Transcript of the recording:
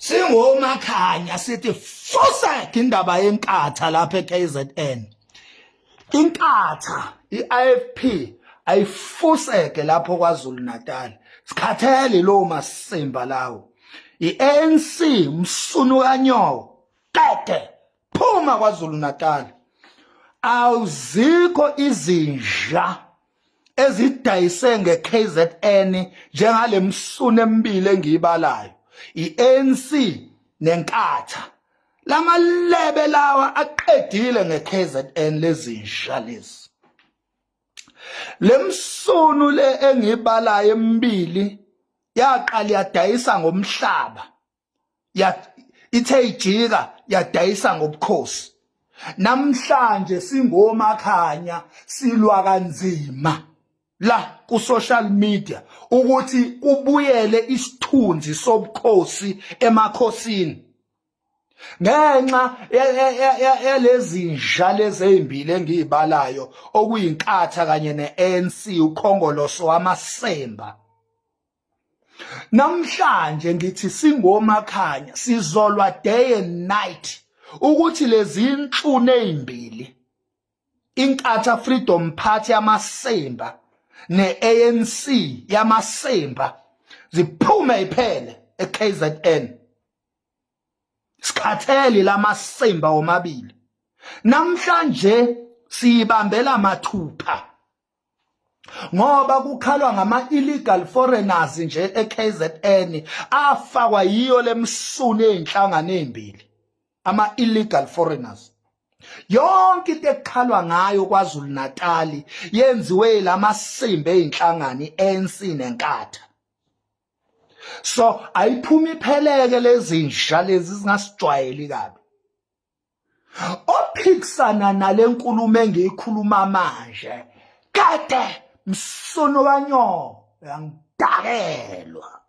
Singomakhanya sithi fusek indaba yenkatha lapha eKZN. Inkatha iIFP ayifuseke lapho kwaZulu Natal. Sikhathele lo masimba lawo. IANC msunu kanyowo. Qede phuma kwaZulu Natal. Awuzikho izinja ezidayise ngeKZN njengale msunu emibili engiyibalayo iANC neNkatha. Lamalebe lawa aqedile ngeKZN lezinja lezi. Lemsunu le engiyibalayo emibili yaqala yadayisa ngomhlaba, ya ithe ijika yadayisa ngobukhosi. Namhlanje singomakhanya silwa kanzima la ku social media ukuthi kubuyele isithunzi sobukhosi emakhosini ngenxa yalezinja lezi ezimbili engiyibalayo, okuyinkatha kanye neANC, ukhongoloso wamasemba. Namhlanje ngithi singomakhanya sizolwa day and night ukuthi lezi inhlune ezimbili, Inkatha Freedom Party yamasimba neANC yamasimba, ziphume iphele eKZN. Sikhathele lamasimba womabili. Namhlanje siyibambela mathupha ngoba kukhalwa ngama illegal foreigners nje eKZN afakwa yiyo lemsunu ezinhlangano ezimbili, ama illegal foreigners. Yonke into ekukhalwa ngayo kwaZulu Natal yenziwe lamasimba ezinhlangano iANC neNkatha. So ayiphumi ipheleke lezinja lezi zingasijwayeli kabi. Ophikisana nale nkulumo engiyikhuluma manje, kade msono kanyo uyangidakelwa.